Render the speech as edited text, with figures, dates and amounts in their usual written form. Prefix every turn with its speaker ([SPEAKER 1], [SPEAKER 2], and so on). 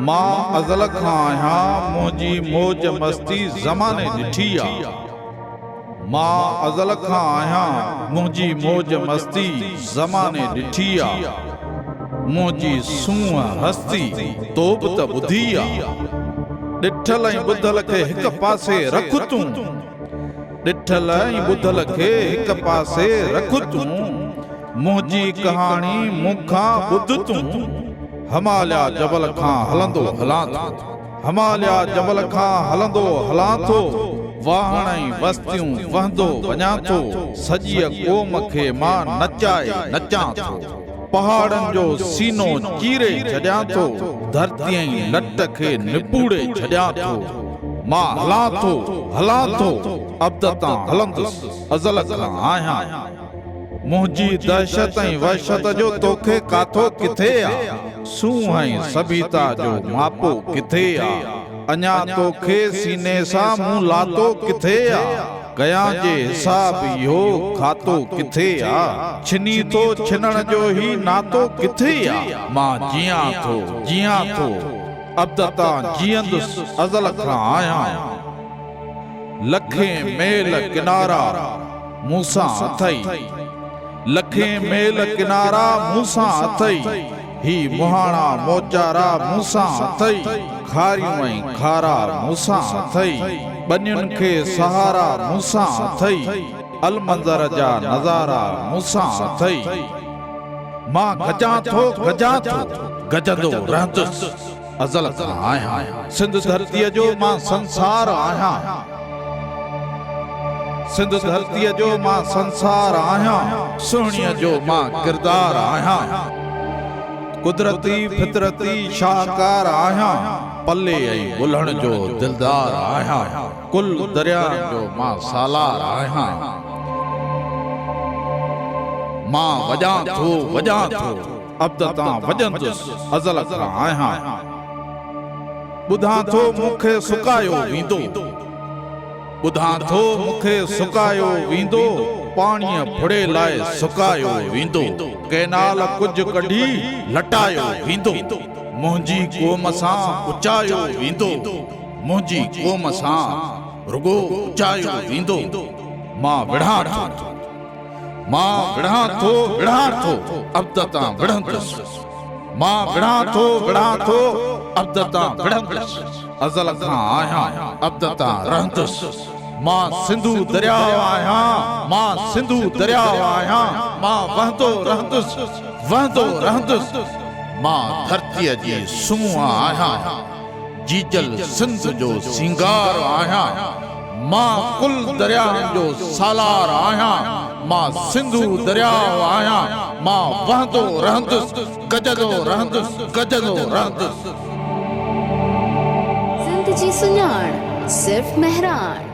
[SPEAKER 1] مان ازل کان آهيان، منهنجي موج مستي زماني ڏٺي آ. مان ازل کان آهيان، منهنجي موج مستي زماني ڏٺي آ. منهنجي سونهن هستي تو به ته ٻڌي آ. ڏٺل ۽ ٻڌل کي هڪ پاسي رک تون. ڏٺل ۽ ٻڌل کي هڪ پاسي رک تون. منهنجي ڪهاڻي مون کان ٻڌ تون. هماليا جبل کان هلندو هلان ٿو. هماليا جبل کان هلندو هلان ٿو. واهڻ ۽ وستيون وهندو وڃان ٿو. سڄيء قوم کي مان نچائي نچان ٿو. پهاڙن جو سينو چيري ڇڏيان ٿو. ڌرتي ۽ لٽ کي نپوڙي ڇڏيان ٿو. مان هلان ٿو، هلان ٿو، ابد تان هلندس، ازل کان آهيان. منهنجي دهشت ۽ وحشت جو توکي ڪاٿو ڪٿي آ؟ سونهن ۽ سڀيتا جو ماپو ڪٿي آ؟ اڃا توکي سيني سان مون لاتو ڪٿي آ؟ ڪيان جي حساب اهو کاتو ڪٿي آ؟ ڇني ٿو ڇنڻ جو هي ناتو ڪٿي آ؟ مان جيان ٿو، جيان ٿو، ابد تان جيئندس ازل کان آهيان. لکين ميل ڪنارا مون سان اٿئي. لکين ميل ڪنارا مون سان اٿئي. هي مهاڻا موچارا مون سان اٿئي. کاريون ۽ کارا مون سان اٿئي. ٻنين کي سهارا مون سان اٿئي. المنظر جا نظارا مون سان اٿئي. مان گجان ٿو گجان ٿو گجندو رهندس. ازل کان آهيان. سنڌ ڌرتيء جو مان سنسار آهيان. سنڌ ڌرتيء جو مان سنسار آهيان. سهڻيء جو مان ڪردار آهيان. قدرتي فطرتي شاهڪار آهيان. پلي ۽ ٻلهڻ جو دلدار آهيان. ڪل درياهن جو مان سالار آهيان. مان وڄان ٿو وڄان ٿو. ابد تان وڄندس ازل کان آهيان. ٻڌان ٿو مون کي سڪايو ويندو. ٻڌان ٿو مون کي سڪايو ويندو. پاڻيء ڦڙي لاء سڪايو ويندو. ڪئنال ڪجهه ڪڍي لٽايو ويندو. منهنجي قوم سان اچايو ويندو. منهنجي قوم سان رڳو اچايو ويندو. مان وڙهان ٿو. مان وڙهان ٿو وڙهان ٿو ابد تان وڙهندس مان وڙهان ٿو وڙهان ٿو ابد تان وڙهندس ازل کان آهيان ابد تان رهندس مان سنڌو درياء آهيان مان سنڌو درياء آهيان مان وهندو رهندس وهندو رهندس مان ڌرتيء جي سونهن آهيان جيجل سنڌ جو سينگار آهيان، مان ڪل درياهن جو سالار آهيان، مان سنڌو درياهه آهيان، مان وهندو رهندس، گجندو رهندس، گجندو رهندس.
[SPEAKER 2] سنڌ جي سڃاڻ صرف مهراڻ.